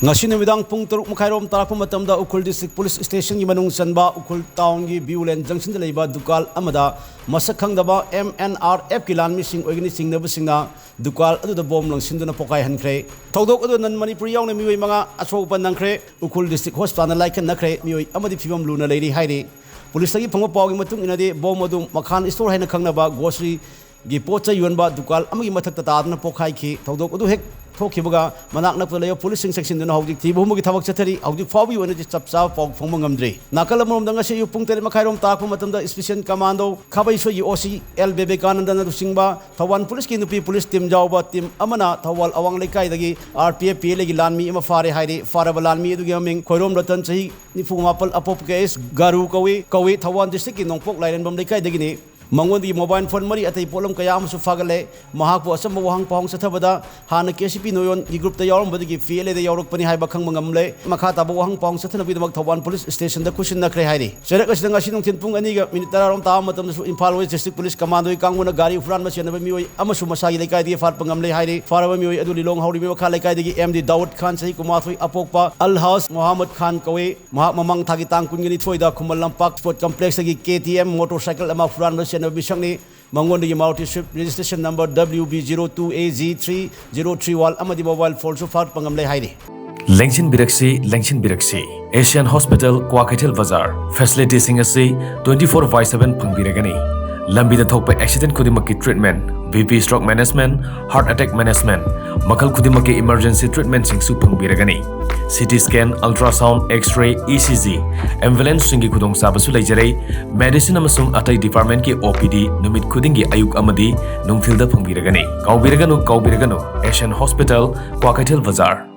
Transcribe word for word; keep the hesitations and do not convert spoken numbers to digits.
ꯉꯁꯤ ꯅꯨꯃꯤꯗꯥꯡ ꯄꯨꯡ ꯇꯔꯨꯛ ꯃꯈꯥꯏꯔꯣꯝ ꯇꯥꯔꯛꯄ ꯃꯇꯝꯗ ꯎꯈ꯭ꯔꯨꯜ ꯗꯤꯁꯇ꯭ꯔꯤꯛ ꯄꯨꯂꯤꯁ ꯁ꯭ꯇꯦꯁꯟꯒꯤ ꯃꯅꯨꯡ ꯆꯟꯕ ꯎꯈ꯭ꯔꯨꯜ ꯇꯥꯎꯟꯒꯤ ꯕ꯭ꯌꯨ ꯂꯦꯟ ꯖꯪꯁꯟꯗ ꯂꯩꯕ ꯗꯨꯀꯥꯟ ꯑꯃꯗ ꯃꯁꯛ ꯈꯪꯗꯕ ꯑꯦꯝ ꯑꯦꯟ ꯑꯥꯔ ꯑꯦꯐꯀꯤ ꯂꯥꯟꯃꯤꯁꯤꯡ ꯑꯣꯏꯒꯅꯤ ꯆꯤꯡꯅꯕꯁꯤꯡꯅ ꯗꯨꯀꯥꯟ ꯑꯗꯨꯗ ꯕꯣꯝ ꯂꯪꯁꯤꯟꯗꯨꯅ ꯄꯣꯈꯥꯏꯍꯟꯈ꯭ꯔꯦ꯫ ꯊꯧꯗꯣꯛ ꯑꯗꯨꯗ ꯅꯟ ꯃꯅꯤꯄꯨꯔꯤ ꯌꯥꯎꯅ ꯃꯤꯑꯣꯏ ꯃꯉꯥ ꯑꯁꯣꯛ ꯑꯄꯟ ꯅꯪꯈ꯭ꯔꯦ꯫ ꯎꯈ꯭ꯔꯨꯜ ꯗꯤꯁꯇ꯭ꯔꯤꯛ ꯍꯣꯁꯄꯤꯇꯥꯜꯗ ꯂꯥꯏꯀꯠꯅꯈ꯭ꯔꯦ꯫ ꯃꯤꯑꯣꯏ ꯑꯃꯗꯤ ꯐꯤꯕꯝ ꯂꯨꯅ ꯂꯩꯔꯤ ꯍꯥꯏꯔꯤ꯫ ꯄꯨꯂꯤꯁꯇꯒꯤ ꯐꯪꯕ ꯄꯥꯎꯒꯤ ꯃꯇꯨꯡ ꯏꯟꯅꯗꯤ, ꯕꯣꯝ ꯑꯗꯨ ꯃꯈꯥꯟ ꯁ꯭ꯇꯣꯔ ꯍꯥꯏꯅ ꯈꯪꯅꯕ ꯒ꯭ꯔꯣꯁꯔꯤꯒꯤ ꯄꯣꯠ ꯆꯩ ꯌꯣꯟꯕ ꯗꯨꯀꯥꯟ ꯑꯃꯒꯤ ꯃꯊꯛꯇ ꯇꯥꯗꯨꯅ ꯄꯣꯈꯥꯏꯈꯤ꯫ ꯊꯧꯗꯣꯛ ꯑꯗꯨ ꯍꯦꯛ ꯊꯣꯛꯈꯤꯕꯒ ꯃꯅꯥꯛ ꯅꯛꯄꯗ ꯂꯩꯕ ꯄꯨꯂꯤꯁꯁꯤꯡ ꯆꯪꯁꯤꯟꯗꯨꯅ ꯍꯧꯖꯤꯛ ꯊꯤꯕ ꯍꯨꯝꯕꯒꯤ ꯊꯕꯛ ꯆꯠꯊꯔꯤ꯫ ꯍꯧꯖꯤꯛ ꯐꯥꯎꯕꯒꯤ ꯑꯣꯏꯅꯗꯤ ꯆꯞ ꯆꯥꯕ ꯄꯥꯎ ꯐꯪꯕ ꯉꯝꯗ꯭ꯔꯤ꯫ ꯅꯥꯀꯜ ꯑꯃꯔꯣꯝꯗ, ꯉꯁꯤ ꯑꯌꯨꯛ ꯄꯨꯡ ꯇꯔꯦꯠ ꯃꯈꯥꯏꯔꯣꯝ ꯇꯥꯔꯛꯄ ꯃꯇꯝꯗ ꯏꯁꯄꯤꯁꯦꯜ ꯀꯃꯥꯟꯗꯣ ꯈꯥꯕꯩꯁꯣꯏꯒꯤ ꯑꯣ ꯁꯤ ꯑꯦꯜ ꯕꯤꯕꯦꯀꯥꯅꯟꯗꯅ ꯂꯨꯆꯤꯡꯕ ꯊꯧꯕꯥꯜ ꯄꯨꯂꯤꯁꯀꯤ ꯅꯨꯄꯤ ꯄꯨꯂꯤꯁ ꯇꯤꯝ ꯌꯥꯎꯕ ꯇꯤꯝ ꯑꯃꯅ ꯊꯧꯕꯥꯜ ꯑꯋꯥꯡ ꯂꯩꯀꯥꯏꯗꯒꯤ R P F P L ꯑꯦꯒꯤ ꯂꯥꯟꯃꯤ ꯑꯃ ꯐꯥꯔꯦ ꯍꯥꯏꯔꯤ꯫ ꯐꯥꯔꯕ ꯂꯥꯟꯃꯤ ꯑꯗꯨꯒꯤ ꯃꯃꯤꯡ ꯈꯣꯏꯔꯣꯝ ꯔꯇꯟ, ꯆꯍꯤ ꯅꯤꯐꯨ ꯃꯥꯄꯜ, ꯑꯄꯣꯛꯄ ꯀꯦ ꯑꯦꯁ ꯒꯥꯔꯨ ꯀꯧꯏ꯫ ꯀꯧꯏ꯫ ꯊꯧꯕꯥꯜ ꯗꯤꯁꯇ꯭ꯔꯤꯛꯀꯤ ꯅꯣꯡꯄꯣꯛ ꯂꯥꯏꯔꯦꯟꯕꯝ ꯂꯩꯀꯥꯏꯗꯒꯤꯅꯤ꯫ ꯃꯉꯣꯟꯗꯒꯤ ꯃꯣꯕꯥꯏꯜ ꯐꯣꯟ ꯃꯔꯤ, ꯑꯇꯩ ꯄꯣꯠꯂꯝ ꯀꯌꯥ ꯑꯃꯁꯨ ꯐꯥꯒꯠꯂꯦ꯫ ꯃꯍꯥꯛꯄꯨ ꯑꯆꯝꯕ ꯋꯥꯍꯪ ꯄꯥꯎꯍꯪ ꯆꯠꯊꯕꯗ ꯍꯥꯟꯅ ꯀꯦ ꯁꯤ ꯄꯤ ꯅꯣꯌꯣꯟꯒꯤ ꯒ꯭ꯔꯨꯞꯇ ꯌꯥꯎꯔꯝꯕꯗꯒꯤ ꯄꯤ ꯑꯦꯜ ꯑꯦꯗ ꯌꯥꯎꯔꯛꯄꯅꯤ ꯍꯥꯏꯕ ꯈꯪꯕ ꯉꯝꯂꯦ꯫ ꯃꯈꯥ ꯇꯥꯕ ꯋꯥꯍꯪ ꯄꯥꯎꯍꯪ ꯆꯠꯊꯅꯕꯒꯤꯗꯃꯛ ꯊꯧꯕꯥꯜ ꯄꯨꯂꯤꯁ ꯁ꯭ꯇꯦꯁꯟꯗ ꯈꯨꯠꯁꯤꯟꯅꯈ꯭ꯔꯦ ꯍꯥꯏꯔꯤ꯫ ꯆꯩꯔꯛ ꯑꯁꯤꯗ ꯉꯁꯤ ꯅꯨꯡꯊꯤꯜ ꯄꯨꯡ ꯑꯅꯤꯒ ꯃꯤꯅꯤꯠ ꯇꯔꯥꯔꯣꯝ ꯇꯥꯕ ꯃꯇꯝꯗꯁꯨ ꯏꯝꯐꯥꯜ ꯋꯦꯁ ꯗꯤꯁꯇ꯭ꯔꯤꯛ ꯄꯨꯂꯤꯁ ꯀꯃꯥꯟꯗꯣꯒꯤ ꯀꯥꯡꯕꯨꯅ ꯒꯥꯔꯤ ꯍꯨꯔꯥꯟꯕ ꯆꯦꯟꯅꯕ ꯃꯤꯑꯣꯏ ꯑꯃꯁꯨ ꯃꯁꯥꯒꯤ ꯂꯩꯀꯥꯏꯗꯒꯤ ꯐꯥꯠꯄ ꯉꯝꯂꯦ ꯍꯥꯏꯔꯤ꯫ ꯐꯥꯔꯕ ꯃꯤꯑꯣꯏ ꯑꯗꯨ ꯂꯤꯂꯣꯡ ꯍꯥꯎꯔꯤꯕ ꯃꯈꯥ ꯂꯩꯀꯥꯏꯗꯒꯤ ꯑꯦꯝ ꯗꯤ ꯗꯥꯎꯗ ꯈꯥꯟ, ꯆꯍꯤ ꯀꯨꯟꯃꯥꯊꯣꯏ, ꯑꯄꯣꯛꯄ ꯑꯜ ꯍꯥꯖ ꯃꯣꯍꯥꯃꯗ ꯈꯥꯟ ꯀꯧꯏ꯫ ꯃꯍꯥꯛ ꯃꯃꯥꯡ ꯊꯥꯒꯤ ꯇꯥꯡ ꯀꯨꯟꯒ ꯅꯤꯊꯣꯏꯗ ꯈꯨꯃꯟ ꯂꯝꯄꯥꯛ ꯁ꯭ꯄꯣꯔꯠ ꯀꯝꯄ꯭ꯂꯦꯛꯁꯇꯒꯤ K T M motorcycle ꯑꯃ ꯍꯨꯔꯥꯟꯕ ꯆꯦꯟꯅꯕ ꯃꯤꯁꯛꯅꯤ꯫ ꯃꯉꯣꯟꯗꯒꯤ Maruti Swift registration number W B zero two A G three zero three one ꯑꯃꯗꯤ ꯃꯣꯕꯥꯏꯜ ꯐꯣꯟꯁꯨ ꯐꯥꯒꯠꯄ ꯉꯝꯂꯦ ꯍꯥꯏꯔꯤ꯫ ꯂꯦꯡꯁꯤꯟꯕꯤꯔꯛꯁꯤ, ꯂꯦꯡꯁꯤꯟꯕꯤꯔꯛꯁꯤ꯫ Asian hospital, Kwakeithel Bazar. ꯐꯦꯁꯤꯂꯤꯇꯤꯁꯤꯡ ꯑꯁꯤ twenty four by seven ꯐꯪꯕꯤꯔꯒꯅꯤ꯫ ꯂꯝꯕꯤꯗ ꯊꯣꯛꯄ ꯑꯦꯛꯁꯤꯗꯦꯟ ꯈꯨꯗꯤꯡꯃꯛꯀꯤ treatment, B P stroke management, heart attack management, ꯃꯈꯜ ꯈꯨꯗꯤꯡꯃꯛꯀꯤ ꯏꯃꯔꯖꯦꯟꯁꯤ ꯇ꯭ꯔꯤꯠꯃꯦꯟꯁꯤꯡꯁꯨ ꯐꯪꯕꯤꯔꯒꯅꯤ꯫ C T scan, ultrasound, X ray, E C G, ꯑꯦꯝꯕꯨꯂꯦꯟꯁꯁꯤꯡꯒꯤ ꯈꯨꯗꯣꯡꯆꯥꯕꯁꯨ ꯂꯩꯖꯔꯦ꯫ ꯃꯦꯗꯤꯁꯤꯟ ꯑꯃꯁꯨꯡ ꯑꯇꯩ ꯗꯤꯄꯥꯔꯠꯃꯦꯟꯠꯀꯤ ꯑꯣ ꯄꯤ ꯗꯤ ꯅꯨꯃꯤꯠ ꯈꯨꯗꯤꯡꯒꯤ ꯑꯌꯨꯛ ꯑꯃꯗꯤ ꯅꯨꯡꯊꯤꯜꯗ ꯐꯪꯕꯤꯔꯒꯅꯤ꯫ ꯀꯥꯎꯕꯤꯔꯒꯅꯨ, ꯀꯥꯎꯕꯤꯔꯒꯅꯨ, ꯑꯦꯁꯤꯌꯥꯟ ꯍꯣꯁꯄꯤꯇꯥꯜ, ꯀ꯭ꯋꯥꯀꯩꯊꯦꯜ ꯕꯖꯥꯔ꯫